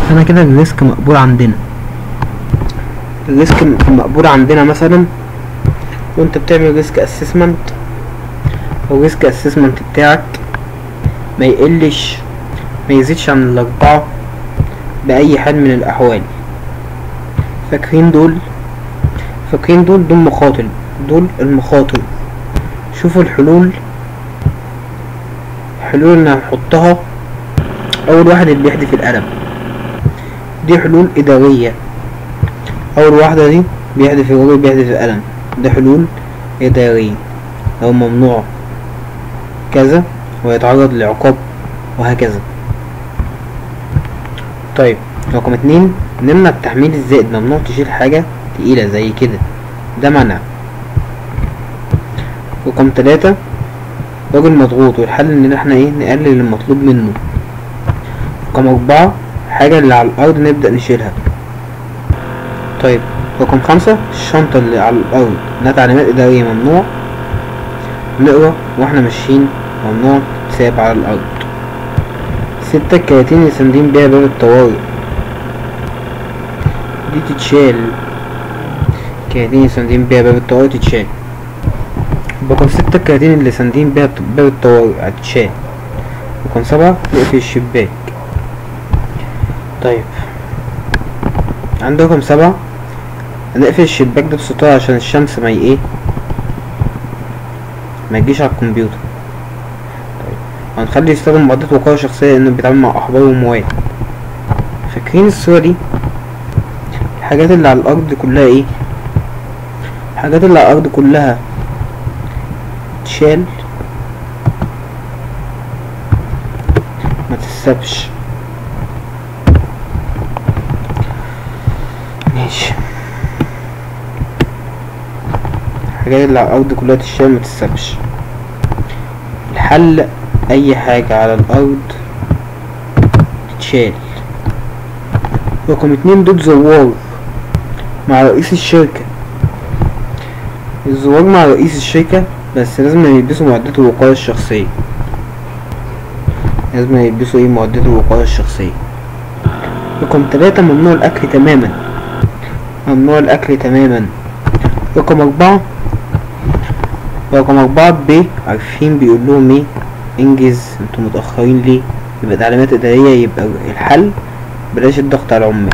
فانا كده ال risk مقبول عندنا. ال risk المقبول عندنا مثلا وانت بتعمل risk assessment، ال risk assessment بتاعك ما يقلش ما يزيدش عن 4 بأي حال من الأحوال. فاكرين دول؟ فاكرين دول؟ دول مخاطر، دول المخاطر. شوفوا الحلول، الحلول اللي هنحطها. أول واحد اللي بيحدف القلم، دي حلول إدارية. أول واحدة دي بيحدف الراجل بيحدف القلم، ده حلول إدارية، لو ممنوع كذا ويتعرض لعقاب وهكذا. طيب رقم 2، نمنع التحميل الزائد، ممنوع تشيل حاجة تقيلة زي كده، ده منع. رقم 3، راجل مضغوط والحل ان احنا ايه نقلل المطلوب منه. رقم 4، حاجة اللي على الارض نبدأ نشيلها. طيب رقم 5، الشنطة اللي على الارض انها تعليمات ادارية، ممنوع نقرا واحنا ماشيين، ممنوع تتساب على الارض. 6، الكراتين اللي ساندين بيها باب الطوارئ دي تتشال، الكراتين اللي ساندين بيها باب الطوارئ تتشال. رقم 6، الكراتين اللي ساندين بيها باب الطوارئ هتتشال. رقم 7، نقفل الشباك. طيب عند رقم 7 هنقفل الشباك ده بستارة عشان الشمس ما ايه ما يجيش على الكمبيوتر. طيب هنخلي يستخدم معدات وقاية شخصية لأنه بيتعامل مع أحبار ومواد. فاكرين الصورة دي؟ الحاجات اللي على الأرض كلها ايه؟ الحاجات اللي على الأرض كلها تشال، ما تسابش. ماشي، الحاجات اللي على الأرض كلها تشال ما تسابش. الحل أي حاجة على الأرض تتشال. رقم 2، دول زوار مع رئيس الشركة. الزوار مع رئيس الشركة بس لازم يلبسوا معدات الوقاية الشخصية، لازم يلبسوا ايه معدات الوقاية الشخصية. رقم 3، ممنوع الأكل تماما، ممنوع الأكل تماما. رقم 4، رقم 4 ب عارفين بيقول لهم ايه؟ انجز، انتوا متأخرين ليه؟ يبقى تعليمات إدارية، يبقى الحل بلاش الضغط على العمال.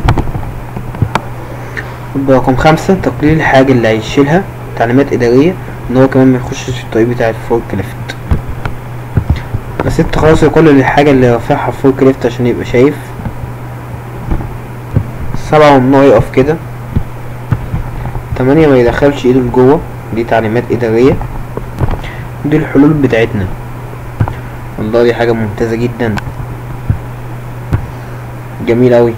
رقم 5، تقليل الحاجة اللي هيشيلها، تعليمات إدارية ان هو كمان ما يخشش في الطريق بتاع ال forklift. بس انت خلاص يقلل الحاجة اللي رافعها ال forklift عشان يبقى شايف. 7، ممنوع يقف كده. 8، ما يدخلش ايده لجوه، دي تعليمات إدارية. دي الحلول بتاعتنا. والله دي حاجة ممتازة جدا، جميل اوي.